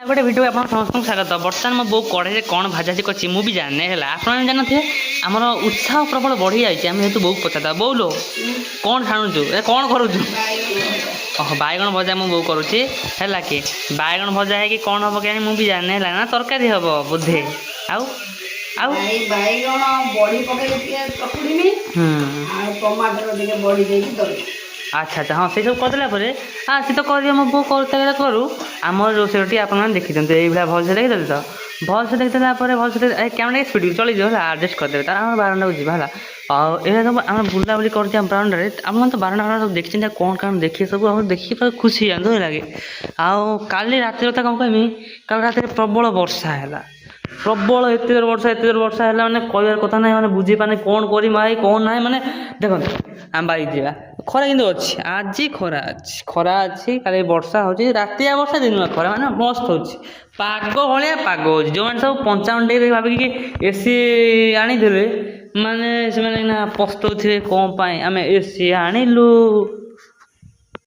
ଗୋଟେ ଭିଡ଼ିଓ ଆପଣ ସମସ୍ତଙ୍କୁ ସ୍ୱାଗତ। ବର୍ତ୍ତମାନ ମୋ ବୋଉ କଢ଼େଇରେ କ'ଣ ଭାଜାଭାଜି କରିଛି, ମୁଁ ବି ଜାଣିନି ହେଲା, ଆପଣମାନେ ଜାଣିନଥିବେ। ଆମର ଉତ୍ସାହ ପ୍ରବଳ ବଢ଼ିଯାଇଛି। ଆମେ ଯେହେତୁ ବୋଉକୁ ପଚାରିଦେବା। ବୋଉ ଲୋ, କ'ଣ ଛାଣୁଛୁ ଏ, କ'ଣ କରୁଛୁ? ଓହୋ, ବାଇଗଣ ଭଜା ମୋ ବୋଉ କରୁଛି ହେଲା କି। ବାଇଗଣ ଭଜା ହେଇକି କ'ଣ ହେବ କେଜାଣି, ମୁଁ ବି ଜାଣିନି ହେଲା। ନା ତରକାରୀ ହେବ ବୋଧେ। ଆଉ ଆଉ ଏଇ ବାଇଗଣ ବଡ଼ି ପକେଇକି ଟିକେ ଚକୁଡ଼ିବି ଆଉ ଟମାଟର ଟିକେ ବଡ଼ି ଦେଇକି ଦଳିବି। ଆଚ୍ଛା, ହଁ, ସେସବୁ କରିଦେଲା ପରେ ସେ ତ କରିବ, ମୋ ବୋଉ କରୁଥିଲା କରୁ। ଆମର ରୋଷେଇଟି ଆପଣମାନେ ଦେଖିଦିଅନ୍ତୁ ଏଇଭଳିଆ। ଭଲସେ ଦେଖିଦେଲେ ତ? ଭଲସେ ଦେଖିଦେଲା ପରେ ଭଲସେ ଏ କ୍ୟାମେରା ସ୍ପିଡ଼ ଚଳିଯିବ ହେଲା, ଆଡ଼ଜଷ୍ଟ କରିଦେବେ। ତାର ଆମର ବାରଣ୍ଡାକୁ ଯିବା ହେଲା। ଆଉ ଏଇଟା ସବୁ ଆମେ ବୁଲାବୁଲି କରୁଛେ ଆମ ବାରଣ୍ଡାରେ। ଆପଣ ତ ବାରଣ୍ଡା ଫାରଣ୍ଡା ସବୁ ଦେଖିଛନ୍ତି, ଆଉ କ'ଣ କ'ଣ ଦେଖିବେ ସବୁ ଆଉ ଦେଖିକି ପୁରା ଖୁସି ହେଇଯାଆନ୍ତୁ ହେଲା କି। ଆଉ କାଲି ରାତିର କଥା କ'ଣ କହିମି? କାଲି ରାତିରେ ପ୍ରବଳ ବର୍ଷା ହେଲା, ପ୍ରବଳ। ଏତେ ଜୋର ବର୍ଷା, ଏତେ ଜୋର ବର୍ଷା ହେଲା, ମାନେ କହିବାର କଥା ନାହିଁ। ମାନେ ବୁଝିପାରୁନି କ'ଣ କରିବି ଭାଇ, କ'ଣ ନାହିଁ। ମାନେ ଦେଖନ୍ତୁ, ଆମେ ବାଇକ୍ ଯିବା। ଖରା କିନ୍ତୁ ଅଛି ଆଜି, ଖରା ଅଛି, ଖରା ଅଛି। କାଲି ବର୍ଷା ହେଉଛି, ରାତିଆ ବର୍ଷା, ଦିନୁଆ ଖରା, ମାନେ ମସ୍ତ ହେଉଛି ପାଗ, ଭଳିଆ ପାଗ ହେଉଛି। ଯେଉଁମାନେ ସବୁ 55 ଡିଗ୍ରୀ ଭାବିକି ଏସି ଆଣିଥିଲେ, ମାନେ ସେମାନେ ଏଇନା ପସ୍ତଉଥିବେ, କ'ଣ ପାଇଁ ଆମେ ଏସି ଆଣିଲୁ।